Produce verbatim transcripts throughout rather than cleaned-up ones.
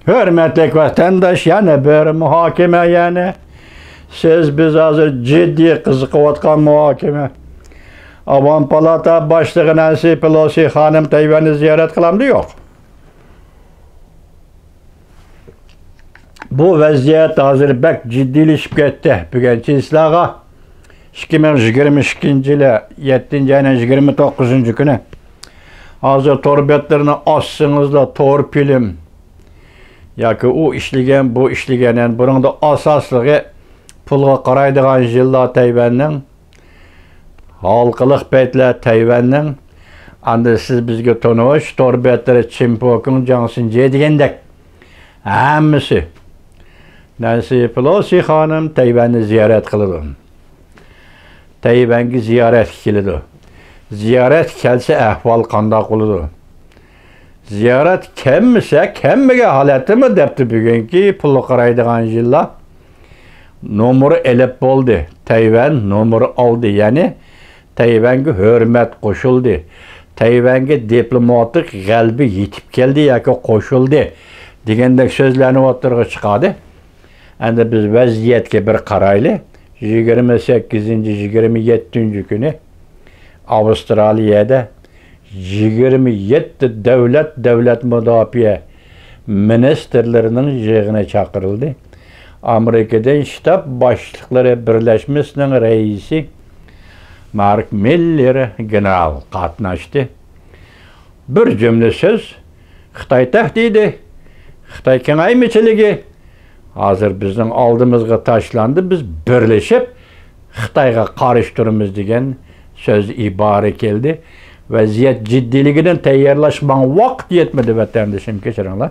ھۆرمەتلىك ۋەتەنداش، يەنە بىر مۇھاكىمە، يەنى سىز، بىز ھازىر جىددىي قىزىقىۋاتقان مۇھاكىمە. ئاۋام پالاتا باشلىقى نەنسى پېلوسى خانىم تەيۋەننى زىيارەت قىلامدۇ؟ يوق. بۇ ۋەزىيەت ھازىر بەك جىددىيلىشىپ كەتتى. بۈگۈن چېسلاغا ئىككى مىڭ يىگىرمە ئىككىنچى يىلى يەتتىنچى ئاينىڭ يىگىرمە توققۇزىنچى كۈنى. ھازىر تور بەتلىرىنى ئاچسىڭىزلا، تور فىلىم ياكى ئۇ ئىشلىگەن، بۇ ئىشلىگەن، يەنى بۇنىڭدا ئاساسلىقى پۇلغا قارايدىغان يىللار تەيۋەننىڭ، ھالقىلىق پەيتلەر تەيۋەننىڭ، ئاندىن سىز بىزگە تونۇش تور بەتلىرى چىن پوكىڭ، جاڭ سىنجې دېگەندەك ھەممىسى. نەنسى پېلوسى خانىم تەيۋەننى زىيارەت قىلىدۇ. تەيۋەنگە زىيارەتكە كېلىدۇ. زىيارەتكە كەلسە ئەھۋال قانداق بولىدۇ؟ زىيارەت كەلمىسە، كەلمىگەن ھالەتتىمۇ دەپتۇ بۈگۈنكى پۇلغا قارايدىغان يىللار. نومۇر ئېلىپ بولدى. تەيۋەن نومۇر ئالدى. يەنى تەيۋەنگە ھۆرمەت قوشۇلدى. تەيۋەنگە دىپلوماتىك غەلىبە يېتىپ كەلدى ياكى قوشۇلدى دېگەندەك سۆزلەرنى ئوتتۇرىغا چىقاردى. ئەمدى بىز ۋەزىيەتكە بىر قارايلى. يىگىرمە سەككىزىنچى، يىگىرمە يەتتىنچى كۈنى ئاۋسترالىيەدە يىگىرمە يەتتە دۆلەت دۆلەت مۇداپىئە مىنىستىرلىرىنىڭ يىغىنى چاقىرىلدى. ئامېرىكىدىن شتاب باشلىقلىرى بىرلەشمىسىنىڭ رەئىسى مارك مىللېر گېنېرال قاتناشتى. بىر جۈملە سۆز، خىتاي تەھدىتى، خىتاي كېڭەيمىچىلىكى ھازىر بىزنىڭ ئالدىمىزغا تاشلاندى. بىز بىرلىشىپ خىتايغا قارشى تۇرىمىز دېگەن سۆز، ئىبارە كەلدى. ۋەزىيەت جىددىيلىكىدىن تەييارلاش ماڭا ۋاقىت يەتمىدى، ۋەتەندىشىم، كەچۈرۈڭلار.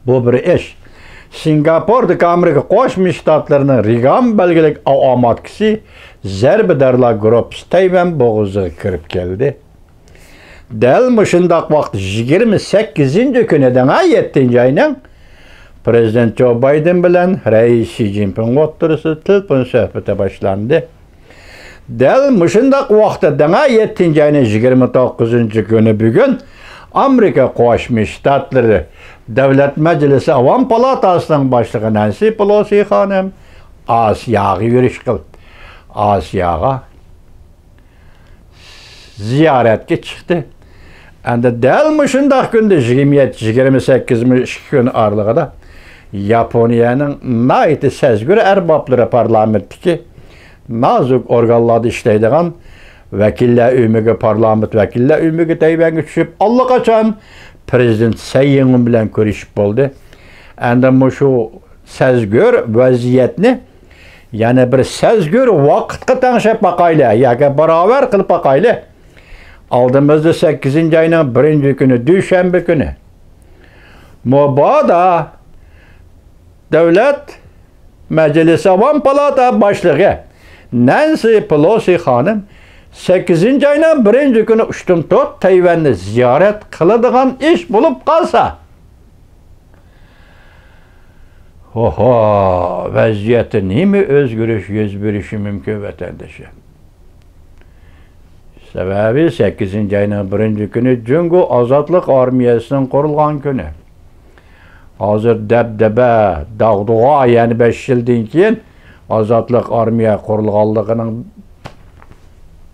بۇ بىر ئىش. سىنگاپوردىكى ئامېرىكا قوشما شتاتلىرىنىڭ رېگان بەلگىلىك ئاۋۇ ئاماتكىسى زەربىدارلار گۇرۇپپىسى تەيۋەن بوغۇزىغا كىرىپ كەلدى. دەل مۇشۇنداق ۋاقىتتا يىگىرمە سەككىزىنچى كۈنى دەڭا يەتتىنچى ئاينىڭ پرېزىدېنت جو بايدېن بىلەن رەئىس شى جىنپىڭ ئوتتۇرىسىدا تېلېفون سۆھبىتى باشلاندى. دەل مۇشۇنداق ۋاقىتتا دەڭا يەتتىنچى ئاينىڭ يىگىرمە توققۇزىنچى كۈنى بۈگۈن ئامېرىكا قوشما شتاتلىرى دۆلەت مەجلىسى ئاۋام پالاتاسىنىڭ باشلىقى نەنسى پېلوسى خانىم ئاسىياغا يۈرۈش قىلدى. ئاسىياغا زىيارەتكە چىقتى. ئەمدى دەل مۇشۇنداق كۈندە يىگىرمە يەتتە، يىگىرمە سەككىز، ئىككى كۈن ئارىلىقىدا ياپونىيەنىڭ ناھايىتى سەزگۈر ئەربابلىرى پارلامېنتتىكى نازۇك ئورگانلاردا ئىشلەيدىغان ۋەكىللەر ئۆمىكى، پارلامېنت ۋەكىللەر ئۆمىكى تەيۋەنگە چۈشۈپ، ئاللىقاچان پرېزىدېنت سەي يىڭ بىلەن كۆرۈشۈپ بولدى. ئەمدى مۇشۇ سەزگۈر ۋەزىيەتنى يەنە بىر سەزگۈر ۋاقىتقا تەڭشەپ باقايلى ياكى باراۋەر قىلىپ باقايلى. ئالدىمىزدا سەككىزىنچى ئاينىڭ بىرىنچى كۈنى، دۈشەنبە كۈنى، مۇبادا دۆلەت مەجلىسى ئاۋام پالاتا باشلىقى نەنسى پېلوسى خانىم سەككىزىنچى ئاينىڭ بىرىنچى كۈنى ئۇشتۇمتۇت تەيۋەننى زىيارەت قىلىدىغان ئىش بولۇپ قالسا، ھوھو، ۋەزىيەتتە نېمە ئۆزگىرىش يۈز بېرىشى مۇمكىن، ۋەتەندىشىم؟ سەۋەبى، سەككىزىنچى ئاينىڭ بىرىنچى كۈنى جۇڭگو ئازادلىق ئارمىيەسىنىڭ قۇرۇلغان كۈنى. ھازىر دەبدەبە، داغدۇغا، يەنە بەش يىلدىن كېيىن ئازادلىق ئارمىيە قۇرۇلغانلىقىنىڭ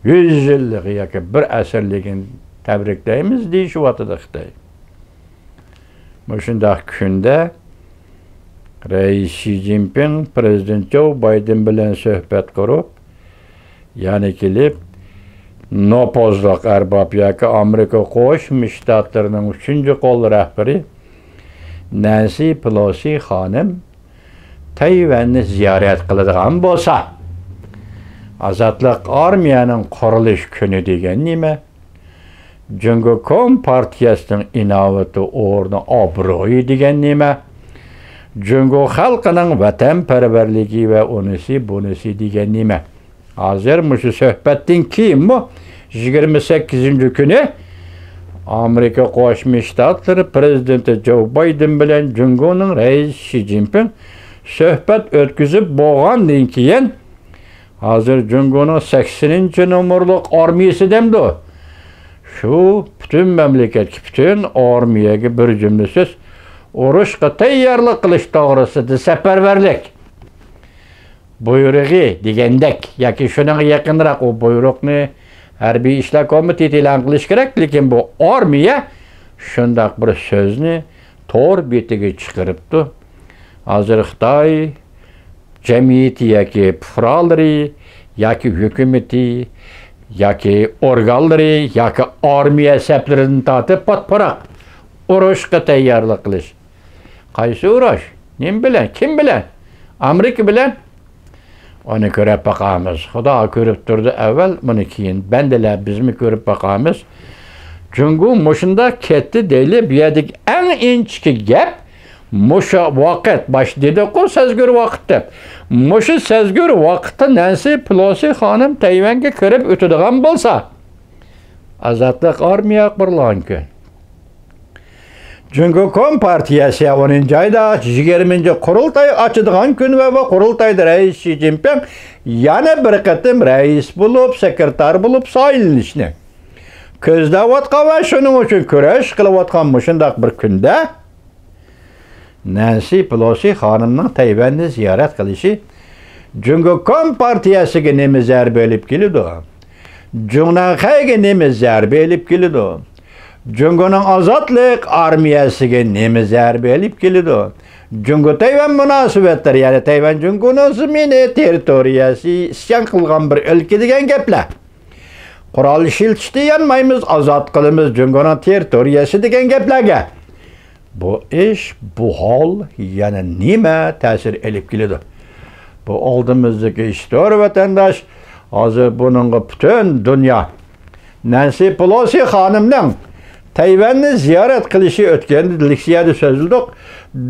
يۈز يىللىقى ياكى بىر ئەسىرلىكىنى تەبرىكلەيمىز دېيىشىۋاتىدۇ خىتاي. مۇشۇنداق كۈندە رەئىس شى جىنپىڭ پرېزىدېنت جو بايدېن بىلەن سۆھبەت قۇرۇپ، يەنە كېلىپ، نوپۇزلۇق ئەرباب ياكى ئامېرىكا قوشما شتاتلىرىنىڭ ئۈچىنچى قول رەھبىرى نەنسى پېلوسى خانىم تەيۋەننى زىيارەت قىلىدىغان بولسا، ئازادلىق ئارمىيەنىڭ قۇرۇلۇش كۈنى دېگەن نېمە؟ جۇڭگو كومپارتىيەسىنىڭ ئىناۋىتى، ئورنى، ئابرۇيى دېگەن نېمە؟ جۇڭگو خەلقىنىڭ ۋەتەنپەرۋەرلىكى ۋە ئۇنىسى، بۇنىسى دېگەن نېمە؟ ھازىر مۇشۇ سۆھبەتتىن كېيىنمۇ يىگىرمە سەككىزىنچى كۈنى ئامېرىكا قوشما شتاتلىرى پرېزىدېنتى جو بايدېن بىلەن جۇڭگونىڭ رەئىسى شى جىنپىڭ سۆھبەت ئۆتكۈزۈپ بولغاندىن كېيىن، ھازىر جۇڭگونىڭ سەكسىنىنچى نومۇرلۇق ئارمىيىسى دەمدۇ؟ شۇ پۈتۈن مەملىكەتكە، پۈتۈن ئارمىيەگە بىر جۈملە سۆز، ئۇرۇشقا تەييارلىق قىلىش توغرىسىدا سەپەرۋەرلىك بۇيرۇقى دېگەندەك ياكى شۇنىڭغا يېقىنراق ئۇ بۇيرۇقنى ھەربىي ئىشلار كومىتېتى ئېلان قىلىشى كېرەك، لېكىن بۇ ئارمىيە شۇنداق بىر سۆزنى تور بېتىگە چىقىرىپتۇ. ھازىر خىتاي جەمئىيىتى ياكى پۇقرالىرى ياكى ھۆكۈمىتى ياكى ئورگانلىرى ياكى ئارمىيە سەپلىرىدىن تارتىپ پات-پاراق ئۇرۇشقا تەييارلىق قىلىش. قايسى ئۇرۇش؟ نېمە بىلەن؟ كىم بىلەن؟ ئامېرىكا بىلەن؟ ئۇنى كۆرۈپ باقامىز. خۇدا كۆرۈپ تۇردى ئەۋۋەل، بۇنى كېيىن بەندىلەر بىزمۇ كۆرۈپ باقامىز. جۇڭگو مۇشۇنداق كەتتى دەيلى، بۇ يەردىكى ئەڭ ئىنچىكە گەپ، مۇشۇ ۋاقىت، باش دېدۇققۇ سەزگۈر ۋاقىت دەپ. مۇشۇ سەزگۈر ۋاقىتتا نەنسى پېلوسى خانىم تەيۋەنگە كىرىپ ئۆتىدىغان بولسا، ئازادلىق ئارمىيە قۇرۇلغان كۈن. جۇڭگو كومپارتىيەسى ئونىنچى ئايدا يىگىرمىنچى قۇرۇلتاي ئاچىدىغان كۈن ۋە بۇ قۇرۇلتايدا رەئىس شى جىنپىڭ يەنە بىر قېتىم رەئىس بولۇپ، سېكرېتار بولۇپ سايلىنىشنى كۆزلەۋاتقان ۋە شۇنىڭ ئۈچۈن كۈرەش قىلىۋاتقان مۇشۇنداق بىر كۈندە، نەنسى پېلوسى خانىمنىڭ تەيۋەننى زىيارەت قىلىشى جۇڭگو كومپارتىيەسىگە نېمە زەربە ئېلىپ كېلىدۇ؟ جۇڭنەنخەيگە نېمە زەربە ئېلىپ كېلىدۇ؟ جۇڭگونىڭ ئازادلىق ئارمىيەسىگە نېمە زەربە ئېلىپ كېلىدۇ؟ جۇڭگو تەيۋەن مۇناسىۋەتلىرى، يەنى تەيۋەن جۇڭگونىڭ زېمىنى، تېررىتورىيەسى، ئىسيان قىلغان بىر ئۆلكە دېگەن گەپلەر. قورال ئىشلىتىشتىن يانمايمىز، ئازاد قىلىمىز جۇڭگونىڭ تېررىتورىيەسى دېگەن گەپلەرگە. بۇ ئىش، بۇ ھال يەنە نېمە تەسىر ئېلىپ كېلىدۇ؟ بۇ ئالدىمىزدىكى ئىشتۇر، ۋەتەنداش. ھازىر بۇنىڭغا پۈتۈن دۇنيا، نەنسى پېلوسى خانىمنىڭ تەيۋەننى زىيارەت قىلىشى، ئۆتكەندە لېكسىيەدە سۆزلىدۇق.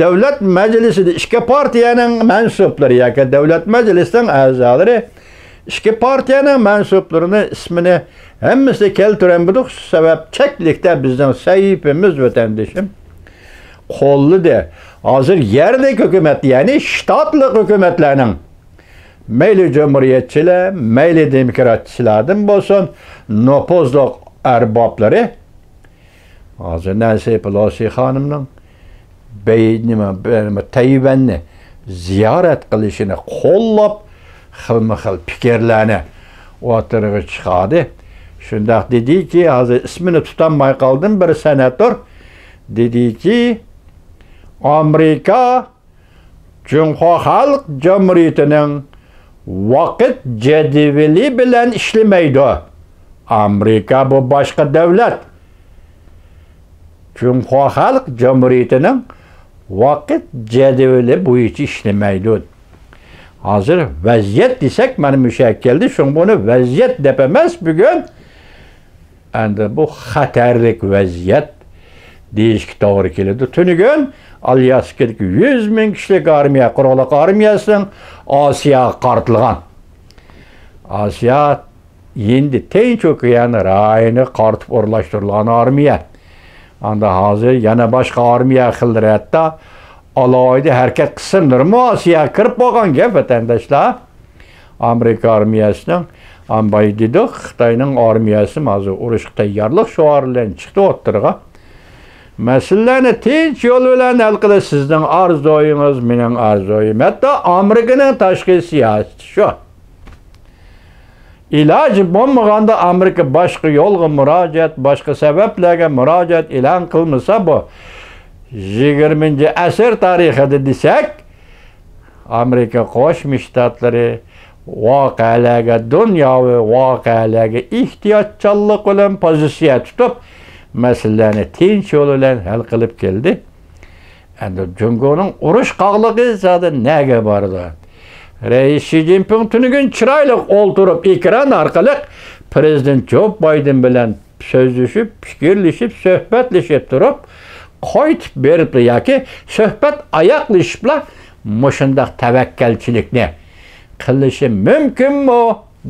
دۆلەت مەجلىسىدە ئىككى پارتىيەنىڭ مەنسۇپلىرى ياكى دۆلەت مەجلىسىنىڭ ئەزالىرى، ئىككى پارتىيەنىڭ مەنسۇپلىرىنى ئىسمىنى ھەممىسىنى كەلتۈرەلمىدۇق، شۇ سەۋەب چەكلىكتە بىزنىڭ سەھىپىمىز، ۋەتەندىشىم، قوللىدى. ھازىر يەرلىك ھۆكۈمەت، يەنى شتاتلىق ھۆكۈمەتلەرنىڭ، مەيلى جۇمھۇرىيەتچىلەر، مەيلى دېموكراتچىلاردىن بولسۇن، نوپۇزلۇق ئەربابلىرى ھازىر نەنسى پېلوسى خانىمنىڭ بەي-، نېمە، بە-، نېمە، تەيۋەننى زىيارەت قىلىشىنى قوللاپ، خىلمۇ خىل پىكىرلەرنى ئوتتۇرىغا چىقاردى. شۇنداق دېدىكى، ھازىر ئىسمىنى تۇتالماي قالدىم، بىر سېناتور دېدىكى، ئامېرىكا جۇڭخۇا خەلق جۇمھۇرىيىتىنىڭ ۋاقىت جەدۋىلى بىلەن ئىشلىمەيدۇ. ئامېرىكا بۇ باشقا دۆلەت. جۇڭخۇا خەلق جۇمھۇرىيىتىنىڭ ۋاقىت جەدۋىلى بويىچە ئىشلىمەيدۇ. ھازىر ۋەزىيەت دېسەك، مانا مۇشۇ يەرگە كەلدى. شۇڭا بۇنى ۋەزىيەت دەپ ئەمەس، بۈگۈن ئەمدى بۇ خەتەرلىك ۋەزىيەت دېيىشكە توغرا كېلىدۇ. تۈنۈگۈن ئالياسكىدىكى يۈز مىڭ كىشىلىك ئارمىيە، قۇرۇقلۇق ئارمىيەسىنىڭ ئاسىياغا قارىتىلغان، ئاسىيا، ھىندى، تىنچ ئوكيان رايونىغا قارىتىپ ئورۇنلاشتۇرۇلغان ئارمىيە. ئاندا ھازىر يەنە باشقا ئارمىيە خىللىرى، ھەتتا ئالاھىدە ھەرىكەت قىسىملىرىمۇ ئاسىياغا كىرىپ بولغان گەپ، ۋەتەنداشلار. ئامېرىكا ئارمىيەسىنىڭ، ئامباي دېدۇق، خىتاينىڭ ئارمىيەسىمۇ ھازىر ئۇرۇشقا تەييارلىق شوئارى بىلەن چىقتى ئوتتۇرىغا. مەسىلىلەرنى تىنچ يول بىلەن ھەل قىلىش سىزنىڭ ئارزۇيىڭىز، مېنىڭ ئارزۇيۇم. ھەتتا ئامېرىكىنىڭ تاشقى سىياسىتى شۇ. ئىلاجى بولمىغاندا ئامېرىكا باشقا يولغا مۇراجىئەت، باشقا سەۋەبلەرگە مۇراجىئەت ئېلان قىلمىسا، بۇ يىگىرمىنچى ئەسىر تارىخىدا دېسەك، ئامېرىكا قوشما شتاتلىرى ۋەقەلەرگە، دۇنياۋى ۋەقەلەرگە ئېھتىياتچانلىق بىلەن پوزىتسىيە تۇتۇپ، مەسىلىلەرنى تىنچ يول بىلەن ھەل قىلىپ كەلدى. ئەمدى جۇڭگونىڭ ئۇرۇش قاغلىقى زادى نەگە بارىدۇ؟ رەئىس شى جىنپىڭ تۈنۈگۈن چىرايلىق ئولتۇرۇپ، ئېكران ئارقىلىق پىرېزىدېنت جو بايدېن بىلەن سۆزلىشىپ، پىكىرلىشىپ، سۆھبەتلىشىپ تۇرۇپ، قايتىپ بېرىپلا ياكى سۆھبەت ئاياغلىشىپلا مۇشۇنداق تەۋەككەلچىلىكنى قىلىشى مۇمكىنمۇ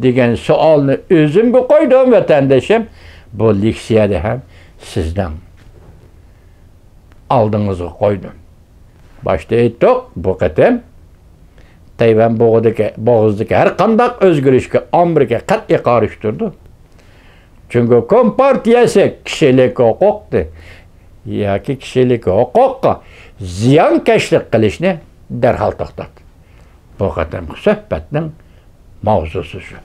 دېگەن سوئالنى ئۆزۈمگە قويدۇم، ۋەتەندىشىم. بۇ لېكسىيەدە ھەم سىزنىڭ ئالدىڭىزغا قويدۇم. باشتا ئېيتتۇق، بۇ قېتىم تەيۋەن بوغۇزىدىكى، بوغۇزىدىكى ھەر قانداق ئۆزگىرىشكە ئامېرىكا قەتئىي قارشى تۇرىدۇ. جۇڭگو كومپارتىيەسى كىشىلىك ھوقۇقنى، ياكى كىشىلىك ھوقۇققا زىيانكەشلىك قىلىشنى دەرھال توختات. بۇ قېتىمقى سۆھبەتنىڭ ماۋزۇسى شۇ.